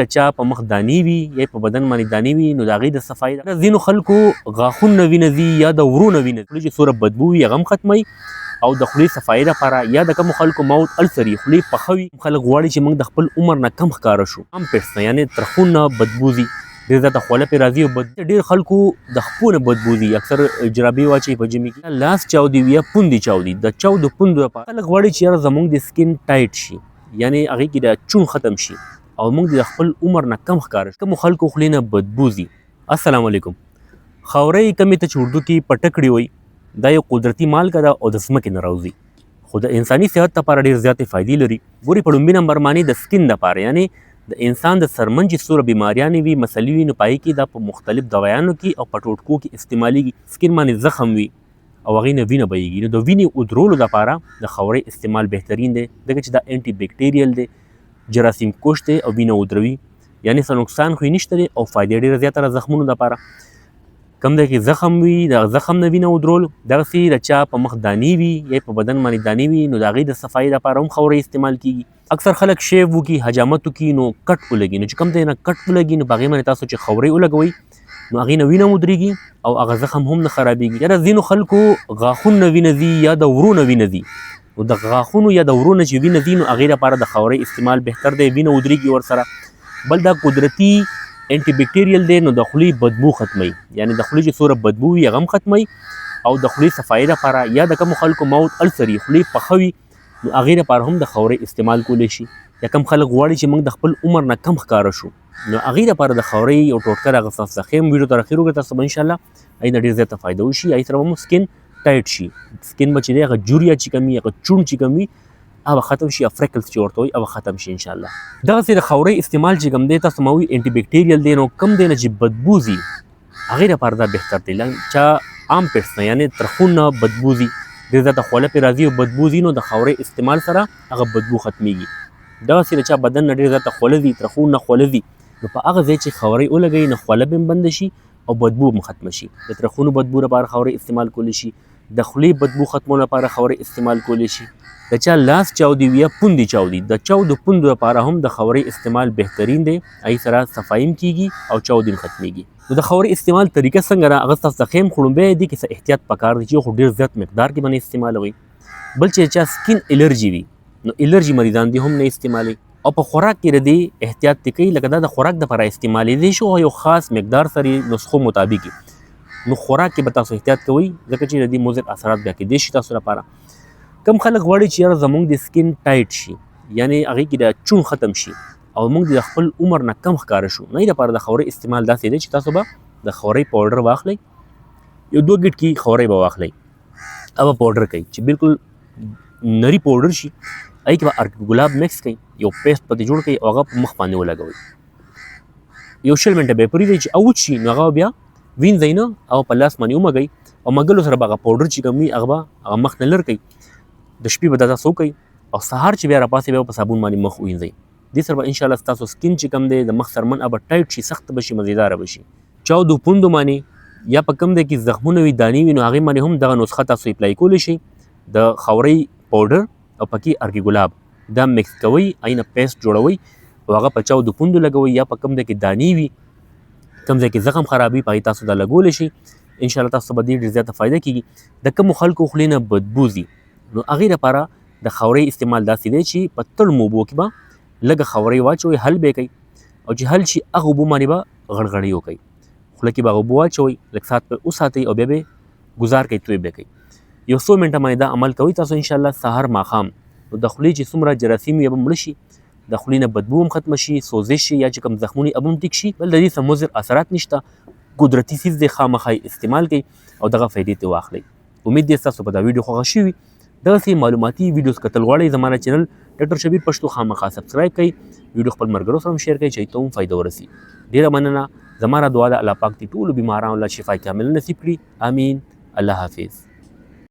د چا په مخ دانې وي یا په بدن باندې دانې وي نو د هغې د صفایي د ځینو خلکو غاښونه وینه ځي یا د ورونه وینه ځي، چې څومره بدبو وي هغه هم ختموي او د خولې صفایي لپاره یا د کومو خلکو ماوت السري خولې پخوي. خلک غواړي چې موږ د خپل عمر نه کم ښکاره شو، عام پېټس نه یعنې ترخونه بدبو ځي، ډېر زیاته خوله پرې راځي او بد ډېر خلکو د خپو نه بدبو ځي، اکثر جرابې واچوي په ژمي کې، لاس چاودي وي یا پوندې چاودي، د چاودو پوندو لپاره خلک غواړي چې یاره زموږ د سکین ټایټ شي یعنې هغې کې د چون ختم شي او موږ د خپل عمر نه کم ښکاره شو، کومو خلکو خولې نه بدبو ځي. السلام علیکم. خاورې کمې ته چې اردو کې پټکړي وایي، دا یو قدرتي مالګه ده او د ځمکې نه راوځي، خو د انساني صحت لپاره ډېر زیاتې فایدې لري. ګوري په لومبي نمبر باندې د سکین لپاره یعنې د انسان د څرمن چې څومره بیماریانې وي مسلې وي نو په هغې کې دا په مختلف دوایانو کې او په ټوټکو کې استعمالیږي. سکین باندې زخم وي او هغې نه وینه بهیږي نو د وینې ودرولو لپاره د خاورې استعمال بهترین دی، ځکه چې دا انټي بیکټیریل دی، جراثیم کش دی او وینه ودروي، یعنې څه نقصان خو یې نشته دی او فایده یې ډېره زیاته ده زخمونو لپاره. کوم ځای کې زخم وي د زخم نه وینه ودرول، دغسې د چا په مخ دانې وي یا په بدن باندې دانې وي نو د هغې د صفایي لپاره هم خاورې استعمال کیږي. اکثر خلک شیو وکړي، حجامت وکړي نو کټ ولګي، نو چې کوم ځای نه کټ ولګي نو په هغې باندې تاسو چې خاورې ولګوئ نو هغې نه وینه هم ودرېږي او هغه زخم هم نه خرابېږي. یا د ځینو خلکو غاښونه وینه ځي یا د ورو نه وینه ځي نو د غاښونو یا د ورو نه چې وینه ځي نو هغې لپاره د خاورې استعمال بهتر دی، وینه ودرېږي ورسره. بل دا قدرتي انټي بیکټیریل دی نو د خولې بدبو ختموي، یعنې د خولې چې څومره بدبو وي هغه هم ختموي او د خولې صفایي لپاره یا د کومو خلکو ماوت السري خولې پخوي نو هغې لپاره هم د خاورې استعمال کولی شي. یا کوم خلک غواړي چې موږ د خپل عمر نه کم ښکاره شو نو هغې لپاره د خاورې یو ټوټکه راغسته تاسو ته ښیم، ویډیو تر اخر وګورئ، تاسو به انشاءالله هغې نه ډېر زیاته فایده وشي. هغې سره به مو سکین ټایټ شي، سکین به چې دی هغه جوریا چې کوم وي هغه چوڼ چې کوم وي هغه به ختم شي، فریکلز چې ورته وایي هغه به ختم شي انشاءالله. دغسې د خاورې استعمال چې کوم دی تاسو ما وایي انټي بیکټیریل دی نو کوم دی نه چې بدبو ځي هغې لپاره دا بهتر دی. چا عام پېټس نه یعنې ترخون نه بدبو ځي، ډېر زیاته خوله پرې راځي او بدبو ځي نو د خاورې استعمال سره هغه بدبو ختمیږي. دغسې د چا بدن نه ډېر زیاته خوله ځي، ترخون نه خوله ځي نو په هغه ځای چې خاورې ولګوي نو خوله به هم بنده شي او بدبو هم ختمه شي. د ترخونو بدبو لپاره خاورې استعمال کولی شي، د خولې بدبو ختمولو لپاره خاورې استعمال کولی شي. د چا لاس چاودي وي یا پوندې چاودي، د چاودو پوندو لپاره هم د خاورې استعمال بهترین دی، هغې سره صفایي هم کیږي او چاودې هم ختمیږي. نو د خاورې استعمال طریقه څنګه ده هغه تاسو ته ښیم، خو لومړی دې کې څه احتیاط پکار دی چې خو ډېر زیات مقدار کې باندې استعمالوئ. بل چې چا سکین الرجي وي نو الرجي مریضان دې هم نه استعمالوي. او په خوراک کې د دې احتیاط دې کوي، لکه دا د خوراک دپاره استعمالېدی شي او یو خاص مقدار سره یې نسخو مطابق نو خوراک کې به تاسو احتیاط کوئ، ځکه چې د دې مضر اثرات بیا کېدی شي تاسو لپاره. کم خلک غواړي چې یاره زموږ د سکین ټایټ شي یعنې هغې کې د چون ختم شي او موږ د خپل عمر نه کم ښکاره شو، نه لپاره د خاورې استعمال داسې دی چې تاسو به د خاورې پاوډر واخلئ، یو دوه ګټکي خاورې به واخلئ او به پاوډر کوئ چې بالکل نری پاوډر شي، هغې کې به ارک ګلاب مکس کړئ، یو پیسټ پکې جوړ کړئ او هغه په مخ باندې ولګوئ. یو 20 منټه به یې پرېږدئ چې اوچ شي نو هغه بیا وینځئ نه او په لاس باندې ومږئ او مږلو سره به هغه پاوډر چې کوم وي هغه به هغه مخ نه لر کړئ. د شپې به دا تاسو وکړئ او سهار چې بیا راپاڅئ بیا به په صابون باندې مخ وینځئ. دې سره به انشاءالله ستاسو سکین چې کوم دی د مخ څرمن هغه به ټایټ شي، سخت به شي، مزیداره به شي. چاودو پوندو باندې یا په کوم ځای کې زخمونه وي دانې وي نو هغې باندې هم دغه نسخه تاسو اپلای کولی شئ. د خاورې پاوډر او پکې ارګي ګلاب دا مکس کوئ، هغې نه پیسټ جوړوئ او هغه په چاودو پوندو لګوئ یا په کوم ځای کې دانې وي کوم ځای کې زخم خراب وي په هغې تاسو دا لګولی شئ. انشاءالله تاسو به دې ډېر زیاته فایده کیږي. د کومو خلکو خولې نه بدبو ځي نو هغې لپاره د خاورې استعمال داسې دی چې په تړمو اوبو کې به لږه خاورې واچوئ، حل به یې کوئ او چې حل شي هغه اوبو باندې به غړغړې وکړئ، خوله کې به هغه اوبه واچوئ، لږ ساعت به وساتئ او بیا به ګزار کوئ، توی به کوئ. یو څو منټه باندې دا عمل کوئ تاسو انشاءالله سهار ماښام نو د خولې چې څومره جراثیم وي به مړه شي، د خولې نه بدبو هم ختمه شي، سوزش شي یا چې کوم زخمونه هغه هم ټیک شي. بل د دې څه مضر اثرات نشته، قدرتي څیز دی، خامخا یې استعمال کړئ او دغه فایدې ترې واخلئ. امید دی ستاسو په دا ویډیو خوښه شوي. دغسې معلوماتي ویډیوز کتل غواړئ زما نه چینل ډاکټر شبیر پښتو خامخا سبسکرایب کړئ، ویډیو خپل ملګرو سره هم شیر کړئ چې ته هم فایده ورسي. ډیره مننه. زما را دعا ده الله پاک دې ټولو بیمارانو له شفای کامله نصیب کړي. آمین. الله حافظ.